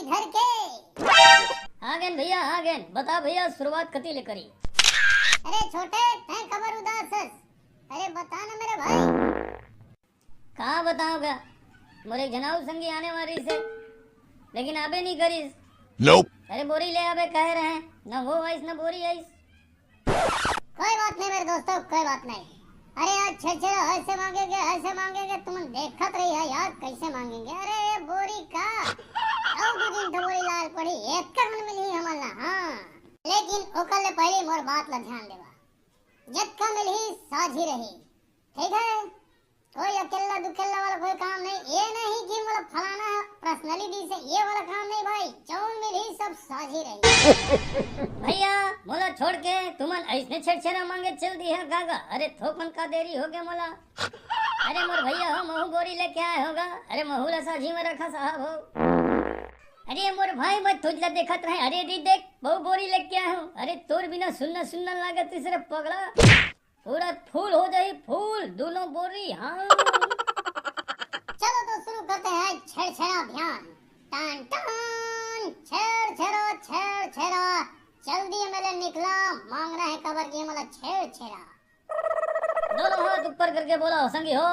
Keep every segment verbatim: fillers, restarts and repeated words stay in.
घर के। आ गेन भैया, आ गेन। बता भैया, शुरुआत कती ले करी? अरे छोटे, तैं खबर उदास हस? अरे बता ना मेरे भाई। का बताओगा, मोर एक झन अउ संगी आने वाली से, लेकिन आबे नहीं करिस। Nope। अरे बोरी ले आबे कहे रहे, ना वो आइस ना बोरी आइस। कोई बात नहीं मेरे दोस्तों, कोई बात नहीं। अरे यार, छेरछेरा ऐसे मांगेंगे, ऐसे मांगेंगे, तुम देखत रही है यार, कैसे मांगेंगे। अरे ये बोरी का, अउ दू दिन तो बोरी लाल पड़ी, एक मन मिली हमन ला, हाँ। लेकिन ओकर ले पहले मोर बात ला ध्यान देवा, जतका मिलही साझी रही, ठीक है? कोई अकेला दुकेला वाला कोई काम नहीं। ये नहीं कि मतलब फलाना पर्सनली दी से, ये वाला काम नहीं भाई। जौन मिलही सब साझी रही। भैया, मोला छोड़ के तुमन ऐसने छेरछेरा मांगे चल दी है गागा। अरे थोकन का देरी हो गया मोला। अरे मोर भैया हो, महू बोरी लेके आए होगा। अरे महू ला साझी में रखा साहब हो। अरे मोर भाई, मैं तुझ ला देखत रहे। अरे दी देख, महू बोरी लेके आए हो। अरे तोर बिना सुन्ना सुन्ना लागत इस रे पगला। पूरा फूल हो जाई फूल, दोनों बोरी। हाँ। चलो तो शुरू करते हैं छेरछेरा अभियान। टन टन, छेरछेरा, छेरछेरा। जल्दी मेले निकला, मांगना है काबर कि मोला छेरछेरा। दोनों हाथ ऊपर करके बोलो संगी हो,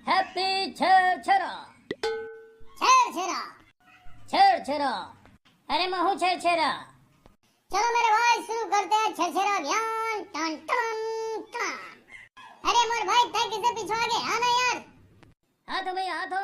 हैप्पी छेरछेरा। छेरछेरा। छेरछेरा। अरे महू छेरछेरा। चलो मेरे भाई, शुरू करते हैं छेरछेरा अभियान। टन टन टन। अरे मोर भाई, तय किसे पिछवा गए? हाँ ना यार। हाँ तो भैया, हाँ तो।